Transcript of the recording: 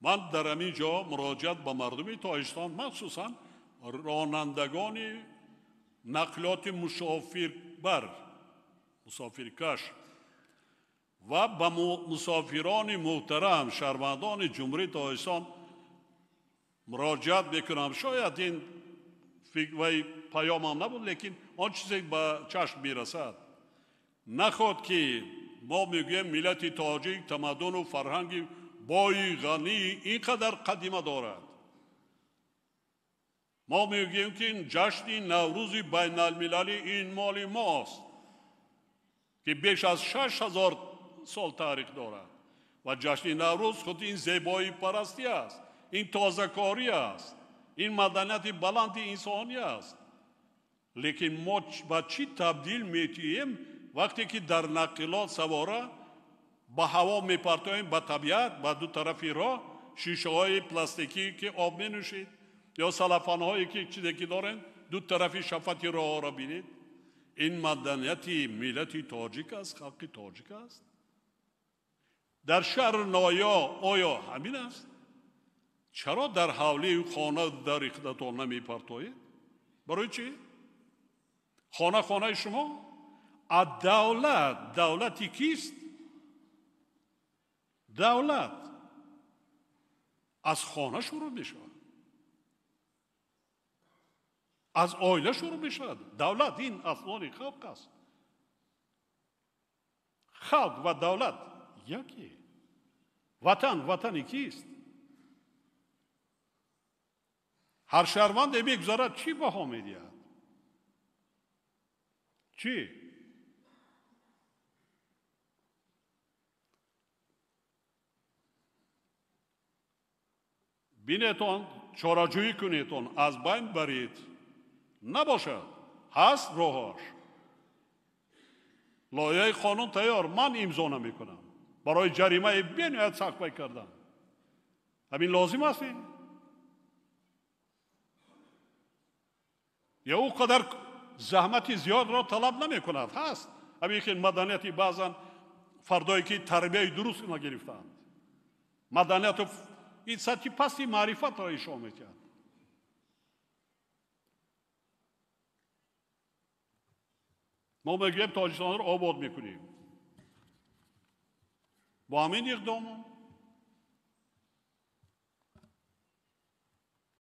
Ман дар ҳамин ҷо муроҷиат ба мардуми Тоҷикистон, махсусан ронандагони нақлиёти мусофирбар, мусофиркаш ва ба мусофирони муҳтарам, шаҳрвандони Ҷумҳурии Тоҷикистон муроҷиат мекунам. Шояд ин вай паёмам набуд, лекин он чизе ба чашм мерасад. Нахоҳад ки мо мегӯем миллати тоҷик тамаддуну фарҳанги бои ғании ин қадар қадима дорад. Мо мегӯем ки ҷашни Наврӯзи байналмилалӣ ин моли мост, ки беш аз 6000 сол таърих дорад ва ҷашни Наврӯз худ ин зебоипарастӣ аст, ин тозакорӣ аст, ин маданияти баланди инсонӣ аст. Лекин мо ба чӣ табдил метиҳем вақте ки дар нақлиёт савора ба ҳаво мепартоем, ба табиат, ба ду тарафи роҳ шишаҳои пластикӣ ки об менӯшид ё салафанҳое ки чизе ки дорем, ду тарафи шафати роҳҳоро бинед. Ин маданияти миллати тоҷик аст, халқи тоҷик аст. Дар шаҳру ноҳия оё ҳамин аст? Чаро дар ҳавлии хона дар худатон намепартоед? Барои чӣ? Хона хонаи шумо? А давлат давлати кист? Давлат аз хона шурӯъ мешавад, аз оила шурӯъ мешавад. Давлат ин аслони халқ аст. Халқ ва давлат яке. Ватан ватани кист? Ҳар шаҳрванде мегузарад, чӣ баҳо медиҳад? Чӣ? Бинетон, чораҷӯӣ кунетон, аз байн баред. Набошад, ҳаст роҳаш. Лоиҳаи қонун тайёр, ман имзо намекунам. Барои ҷаримаи бениҳоят сахт пай кардан. Ҳамин лозим аст ин? Ё ӯ қадар заҳмати зиёдро талаб намекунад. Ҳаст. Ҳамин ки маданияти баъзан фардое ки тарбияи дуруст нагирифтаанд. Маданияту ин сатҳи пасти маърифатро ишон медиҳад. Мо мегӯем Тоҷикистонро обод мекунем. Бо ҳамин иқдомон